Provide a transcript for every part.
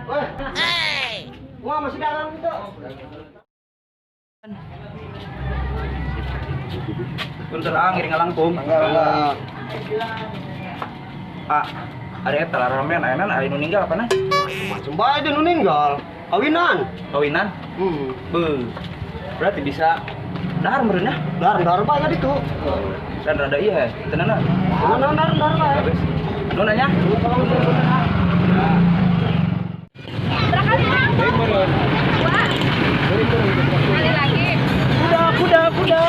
Woi. Wah, masih dagang itu. Punten ah ngiring ngalangkung. Enggak. Ah, ada eta lah ramean ayeuna aya nu ninggal apa nah? Macam bae dia nu ninggal. Kawinan. Kawinan? Beuh. Berarti bisa dahar meureun nya. Dar bae ditu. Dan rada ieu tenan. Tenan dar bae. Nuhun nya. Berapa kali? Dua. Kali lagi. Kuda, kuda, kuda.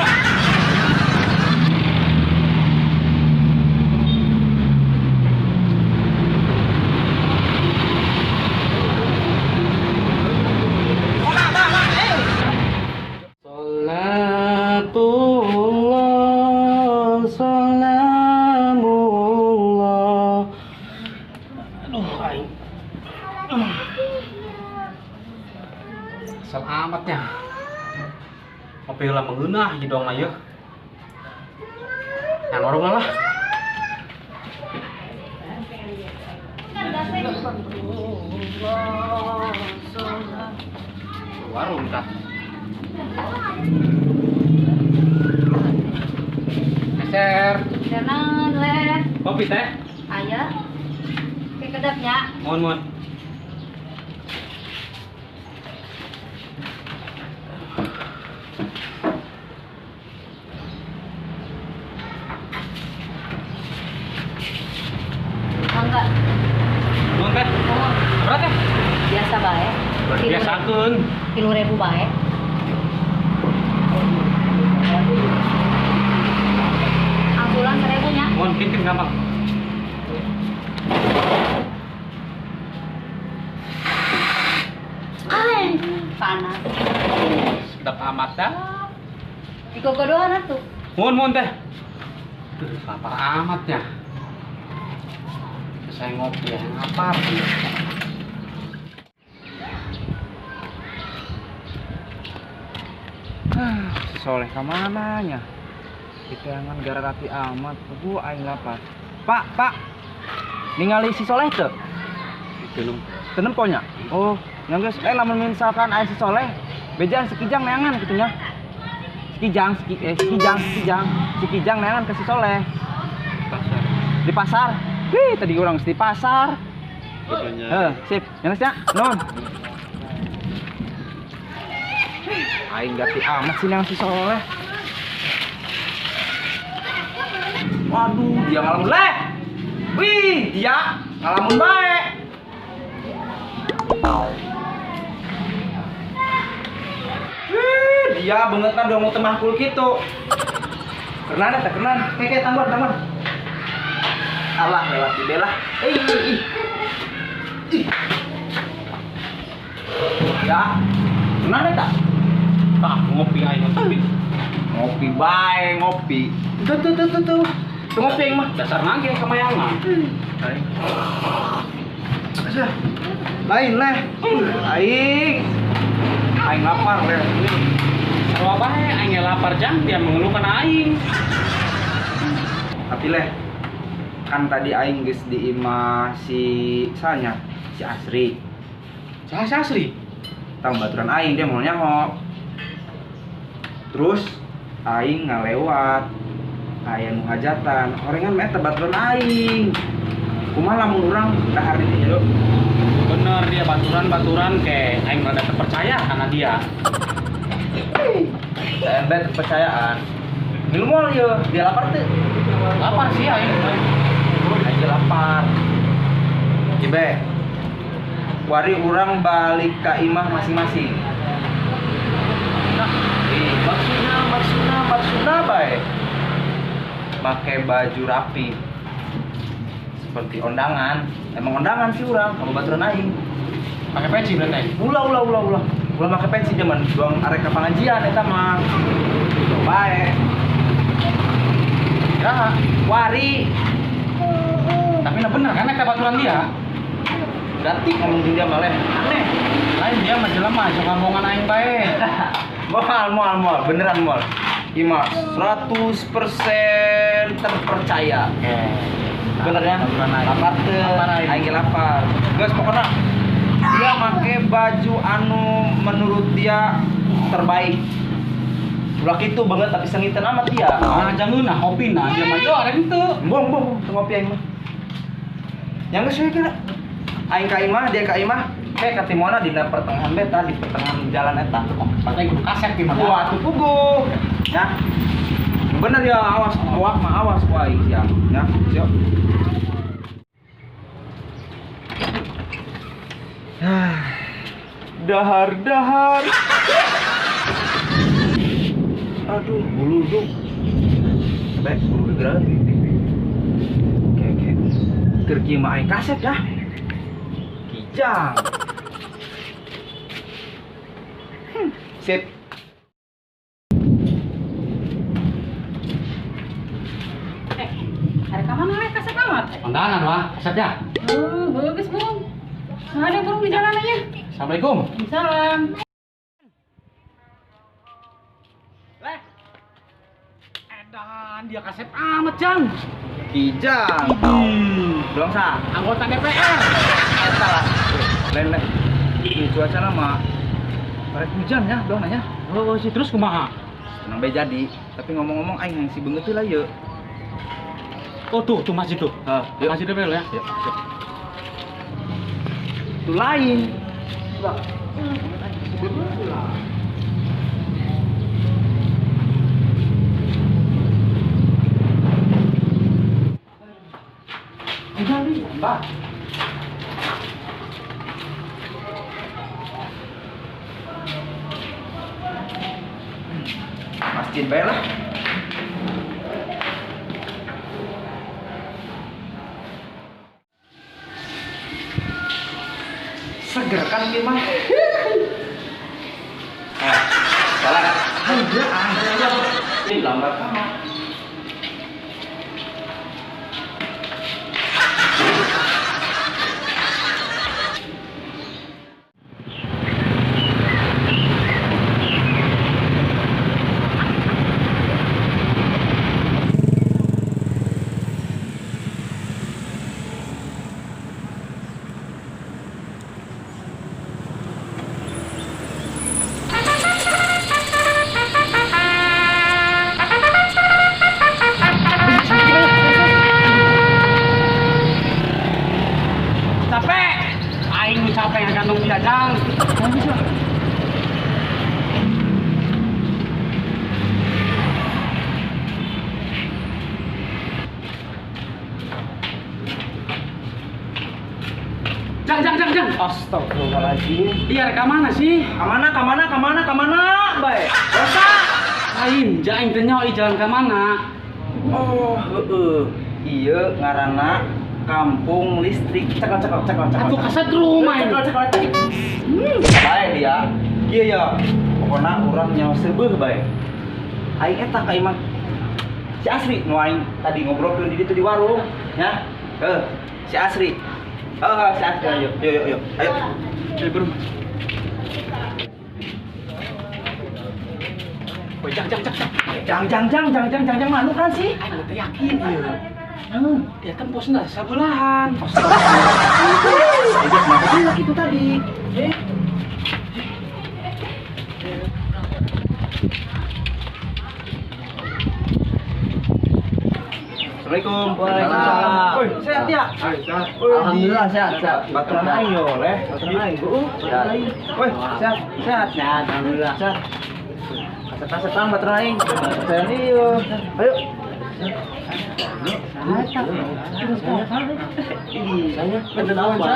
Salatullah, salamullah. Aduh, aing. Kesel amatnya. Ngopi heula mengeunah hidung mah yeuh. Nah, warung lah. Warung tah. Meser. Jangan leh. Kopi teh. Aya. Kekedapnya. Mohon mohon. Mangga. Mohon teh. Berapa teh? Biasa bae. Biasakeun. 3.000 bae. Angsulan 1.000 nya. Mohon bikin gampang. Ay, panas. Sedap amat dah. Dikokodoan atuh. Mohon mohon teh. Duh, lapar amatnya. Saya ngopi ya, lapar. Si Soleh kemana nya? Diteangan gara rapi amat, bu aing lapar. Pak, pak, ningali si Soleh teu? Belum. Teu nempo nya? Oh, nya geus. Lamun misalkan aya si Soleh, bejaan sekijang neangan kitu nya. Sekijang, sekijang, sekijang neangan ke si Soleh. Pasar. Di pasar. Wih, tadi urang di pasar. Heh, sip. Nya geus nya. Nuhun. Aing gati amat sih yang si Soleh. Waduh, dia ngalamun leh. Wih, dia ngalamun bae. Wih, dia bengetan dong mau temahkul gitu. Kenan eta kenan. Keke tangguan tangguan. Alah, lewat dibelah. Ih. Ih. Ya. Kenan eta. Ah, ngopi aing ngopi. Ngopi bae, ngopi. Tuh tuh tuh tuh tuh. Tuh ngopi aing mah. Dasar nangge kamayangan. Aing. Lain leh. Aing. Aing lapar leh. Sarua bae aing ge lapar jang dia mengeluhkan aing. Tapi leh, kan tadi aing geus di imah si sanya, si Asri. Saha si Asri? Tang baturan aing dia mau nyaho. Terus aing ngalewat aya nu hajatan, horengan mah eta baturan aing. Kumaha lamun urang dahar di dieu? Bener dia baturan-baturan ke aing rada terpercaya karena dia. Embe kepercayaan. Minum moal ieu, dia lapar teu? Lapar sih aing. Aing lapar. Ibe. Wari urang balik ka imah masing-masing. Nah, maksudna bae. Pakai baju rapi. Seperti ondangan. Emang ondangan sih urang, kamu baturan aing. Pakai peci berarti. Ulah. Ulah make peci zaman doang arek ka pangajian eta mah. Bae. Ya, wari. Tapi nah bener kan eta baturan dia. Berarti ngomong jeung dia mah leh. Aneh. Lain dia mah jelema sok ngomongan aing bae. Moal, beneran moal. Ima 100% terpercaya. Oke. Bener ya? Lapar teu. Aing ge lapar. Geus pokona dia make baju anu menurut dia terbaik. Ulah kitu banget tapi sengiten amat dia. Nah, jangan nah kopi nah dia mah yo arek henteu. Buang buang teu ngopi aing mah. Yang geus we kira. Aing ka imah, dia ka imah. Kayak katimona dina pertengahan beta di pertengahan jalan eta. Pantai kudu kasep di mana? Wah, atuh puguh. Ya. Bener ya, awas kuak mah awas ku aing sia. Ya, siap. Dahar dahar. Aduh, bulu dong. Baik, bulu gerak. Oke, oke. Keur kieu mah aing kasep ya. Kijang. Sip. Ada ka mana we kasep amat? Kondangan wah, kasepnya. Bagus, Bung. Ada burung di jalan aja. Assalamualaikum. Salam. Leh. Edan dia kasep amat, Jang. Kijang. Belum sah. Anggota DPR. Eta lah. Lain lain. Ini cuaca mah rek hujan ya, dong nanya. Oh, sih terus kumaha? Tenang bae jadi, tapi ngomong-ngomong aing yang si beungeut lah yeuh. Oh tuh, tuh masjid tuh. Hah, yuk. Masjid DPR ya. Yuk, yuk. Tuh lain. Lah. Udah nih, Mbak. Masjid bae lah. Seger kan ini mah. Salah. Ayo, ayo. Ini lambat amat. Capek. Aing nu capek ngagantung dia, Jang. Jang, Jang, Jang, Jang. Astagfirullahaladzim. Iya, rek ka mana sih? Kamana, kamana, kamana, kamana, bae. Dosa. Lain, jaing teh nyawa jalan ka mana? Oh, heeh. Ieu ngaranna Kampung Listrik. Cekel cekel cekel cekel. Atuh kaset rumah ini. Cekel cekel cekel. Bae dia. Ieu ya. Pokona urang nyawa seubeuh bae. Aing eta ka imah. Si Asri nu aing tadi ngobrolkeun di ditu di warung, ya. Heuh, si Asri. Heuh, si Asri ayo. Yuk yuk yuk. Ayo. Ayo, bro. Woi, Jang, Jang, Jang, Jang. Jang jang jang jang jang jang jang manu kan sih? Aing teh yakin ieu. Dia kan posnya sabulahan. Iya, kenapa bilang itu tadi? Assalamualaikum. Waalaikumsalam. Woi, sehat ya? Alhamdulillah sehat, sehat. Baturan aing yo, leh. Baturan aing. Heeh, baturan aing. Woi, sehat, sehat. Sehat, alhamdulillah. Sehat. Kasep-kasepan baturan aing. Sehat ieu. Ayo. Saya apa?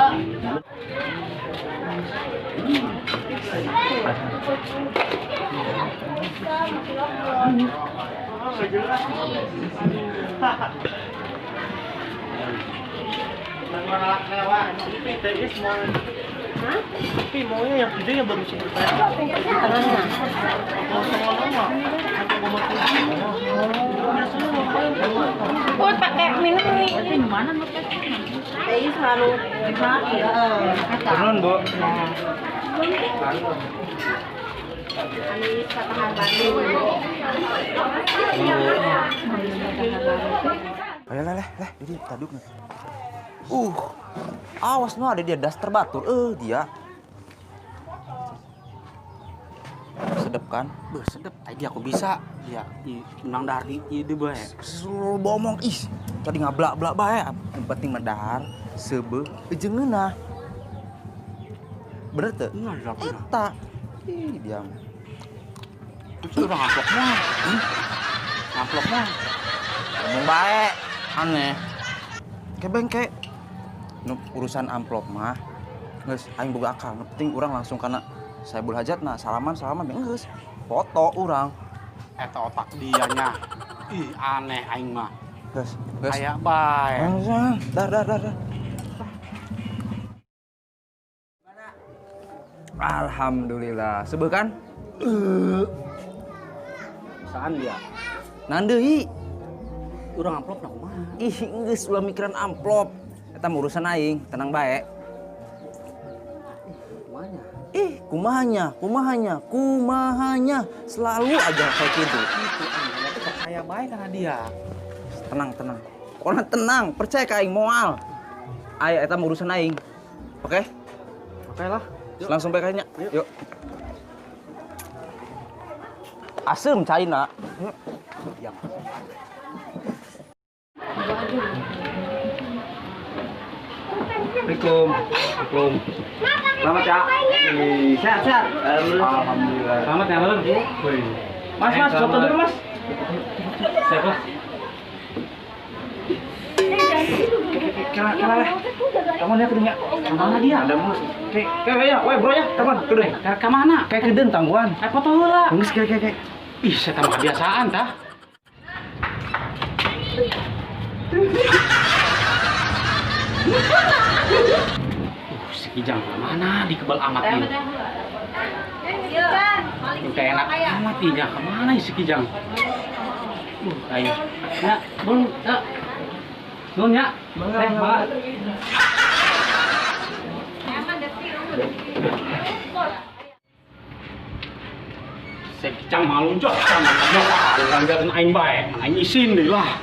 Tapi maunya yang gede yang baru sebut tadi. Put pakai minum nih. Mana mau pakai? Selalu dipakai. Turun, Bu. Anis katahan Bandung. Ayo leh leh di dia taduk nih. Awas nu ada dia daster batur dia. Sedep kan? Beuh, sedep. Ai dia aku bisa. Dia menang dahar di ieu deui bae. Selalu bomong ih. Tadi ngablak-blak bae. Yang penting mah dahar seubeuh jeung ngeunah. Bener teu? Eta. Ih, diam. Terus urang amplop mah. Amplop mah. Ngomong bae. Aneh. Kebengke. Nu urusan amplop mah geus aing boga akal. Nu penting urang langsung kana Saibul Hajatna, salaman geus. Foto urang. Eta otak dianya. Ih, aneh aing mah. Geus, geus. Aya bae. Dar dar dar. Alhamdulillah. Seubeuh kan? Saan dia? Naon deui? Urang amplop na kumaha? Ih, geus ulah mikiran amplop. Eta mah urusan aing, tenang bae. Kumahanya? Ih, kumahanya, kumahanya, kumahanya. Selalu aja kayak gitu. Itu aing percaya bae karena dia. Tenang, tenang. Pokoknya tenang, percaya ka aing moal. Ayo eta mah urusan aing. Oke? Oke lah. Yuk. Langsung bae kayaknya. Yuk. Asem China. Yuk. Assalamualaikum. Assalamualaikum. Selamat ya. Sehat, sehat. Alhamdulillah. Selamat ya, Bang. Mas, mas, foto dulu, Mas. Siapa? Kela, kela lah. Kamu lihat kedunya. Mana dia? Ada mus. Kayak ya, weh bro ya, teman, kedeng. Ke mana? Kayak kedeng tangguhan. Foto heula. Geus kayak kayak. Ih, saya tambah kebiasaan tah. Si Kijang kemana? Dikebal amat ini. Kayak enak amat iya. Kemana si Kijang? Ayo. Ya, bung, ya. Nun ya. Bang. Si Kijang malu jok sama kamu. Aing bae, aing isin deui lah.